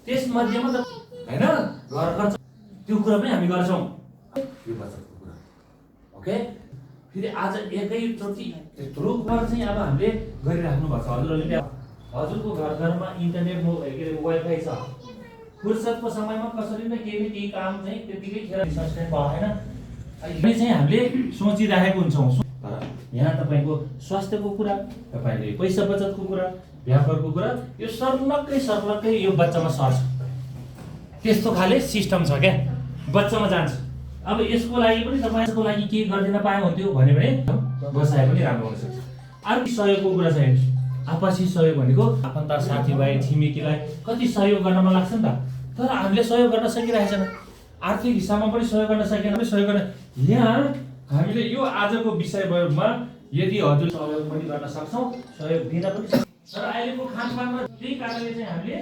त्यस मध्येमा त हैन घर खर्च त्यो कुरा पनि हामी गर्छौँ यो बचतको कुरा। ओके, फेरि आज एकैचोटि यत्रो कुरा चाहिँ अब हामीले गरिराख्नु भएको छ। हजुरहरूले हजुरको घर घरमा इन्टरनेट के अरे वाइफाई छ, फुर्सदको समयमा कसरी न केही काम चाहिँ त्यतिकै खेर सस्टेन भएन अहिले चाहिँ हामीले सोचिराखेको हुन्छौँ। तर यहाँ तपाईँको स्वास्थ्यको कुरा, तपाईँले पैसा बचतको कुरा, व्यापारको कुरा, यो सर्लक्कै यो बच्चामा सर्छ। त्यस्तो खाले सिस्टम छ क्या, बच्चामा जान्छ। अब यसको लागि पनि तपाईँको लागि केही गरिदिन पाए हुन्थ्यो भन्यो भने बसाए पनि राम्रो हुनसक्छ। अर्को सहयोगको कुरा छ, हेर्नुहोस्, आपसी सहयोग भनेको आफन्त साथीभाइ छिमेकीलाई कति सहयोग गर्नमा लाग्छ नि त, तर हामीले सहयोग गर्न सकिरहेको छैन। आर्थिक हिसाबमा पनि सहयोग गर्न सकेन पनि सहयोग गर्न। यहाँ हामीले यो आजको विषयमा यदि हजुर सहयोग पनि गर्न सक्छौँ, सहयोग दिन पनि सक्छौँ। तर अहिलेको खानपानमा त्यही कारणले चाहिँ हामीले